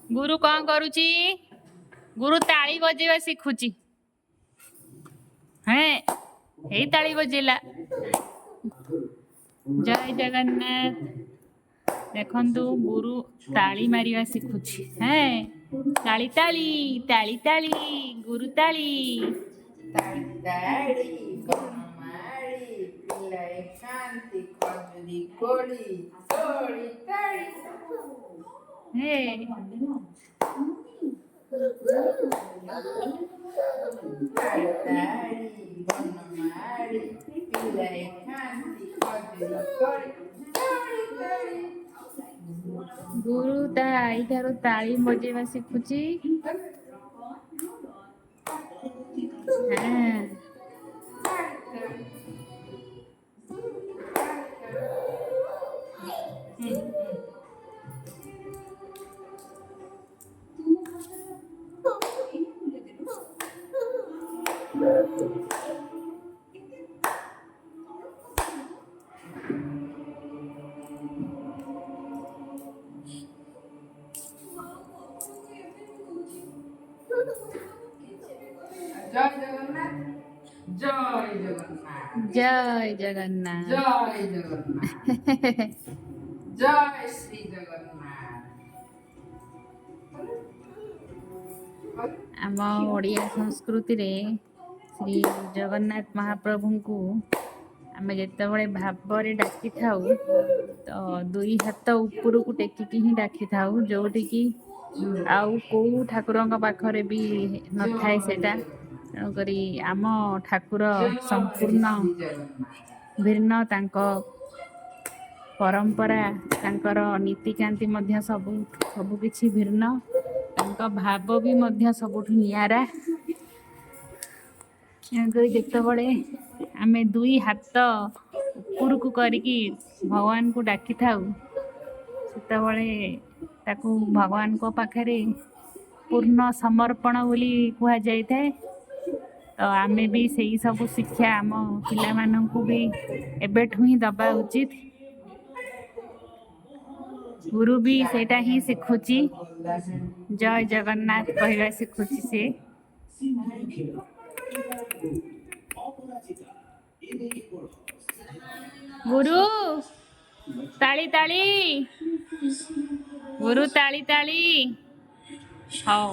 ଗୁରୁ କଣ କରୁଛି? ଗୁରୁ ତାଳି ବଜେଇବା ଶିଖୁଛି। ହେଁ, ଏଇ ତାଳି ବଜେଇଲା। ଜୟ ଜଗନ୍ନାଥ। ଦେଖନ୍ତୁ, ଗୁରୁ ତାଳି ମାରିବା ଶିଖୁଛି। ହେଁ, ତାଳି ତାଳି ତାଳି ତାଳି, ଗୁରୁ ତାଳି। ତାଳି ତାଳି ବନମାଳି, ପିଲାଏ ଖାନ୍ତି ଖଜୁରୀ କୋଳି ତୋଳି ତାଳି। ହେ। ତାଳି ତାଳି ବନମାଳି, ପିଲାଏ ଖାନ୍ତି ଖଜୁରୀ କୋଳି ତୋଳି ତାଳି। ଗୁରୁ ତା ଆଈ ଠାରୁ ତାଳି ବଜେଇବା ଶିଖୁଛି। ହଁ। ତାଳି ତାଳି ତାଳି ତାଳି। ହୁଁ ହୁଁ। ଜୟ ଜଗନ୍ନାଥ, ଜୟ ଜଗନ୍ନାଥ। ଜୟ ଜଗନ୍ନାଥ। ଜୟ ଜଗନ୍ନାଥ, ଜୟ ଶ୍ରୀ ଜଗନ୍ନାଥ। ଆମ ଓଡ଼ିଆ ସଂସ୍କୃତିରେ ଶ୍ରୀ ଜଗନ୍ନାଥ ମହାପ୍ରଭୁଙ୍କୁ ଆମେ ଯେତେବେଳେ ଭାବରେ ଡାକିଥାଉ, ତ ଦୁଇ ହାତ ଉପରକୁ ଟେକିକି ହିଁ ଡାକିଥାଉ, ଯୋଉଠିକି ଆଉ କୋଉ ଠାକୁରଙ୍କ ପାଖରେ ବି ନଥାଏ ଜୟ ସେଇଟା। ଜଗନ୍ନାଥ। ତେଣୁକରି ଆମ ଠାକୁର ଜୟ ସମ୍ପୂର୍ଣ୍ଣ ଶ୍ରୀ ଜଗନ୍ନାଥ। ଭିନ୍ନ। ତାଙ୍କ ପରମ୍ପରା, ତାଙ୍କର ନୀତିକାନ୍ତି ମଧ୍ୟ ସବୁ ସବୁ କିଛି ଭିନ୍ନ। ତାଙ୍କ ଭାବ ବି ମଧ୍ୟ ସବୁଠୁ ନିଆରା। ତେଣୁକରି ଯେତେବେଳେ ଆମେ ଦୁଇ ହାତ ଉପରକୁ କରିକି ଭଗବାନଙ୍କୁ ଡାକିଥାଉ, ସେତେବେଳେ ତାକୁ ଭଗବାନଙ୍କ ପାଖରେ ପୂର୍ଣ୍ଣ ସମର୍ପଣ ବୋଲି କୁହାଯାଇଥାଏ। ତ ଆମେ ବି ସେଇ ସବୁ ଶିକ୍ଷା ଆମ ପିଲାମାନଙ୍କୁ ବି ଏବେଠୁ ହିଁ ଦବା ଉଚିତ। ଗୁରୁ ବି ସେଇଟା ରାଣୀ ହିଁ ଆମର ଶିଖୁଛି। ତ ଗଲାଣି। ଜୟ ଜଗନ୍ନାଥ କହିବା ଶିଖୁଛି ସିଏ। ଗୁରୁ ତାଳି ତାଳି, ଗୁରୁ ତାଳି ତାଳି। ହଉ।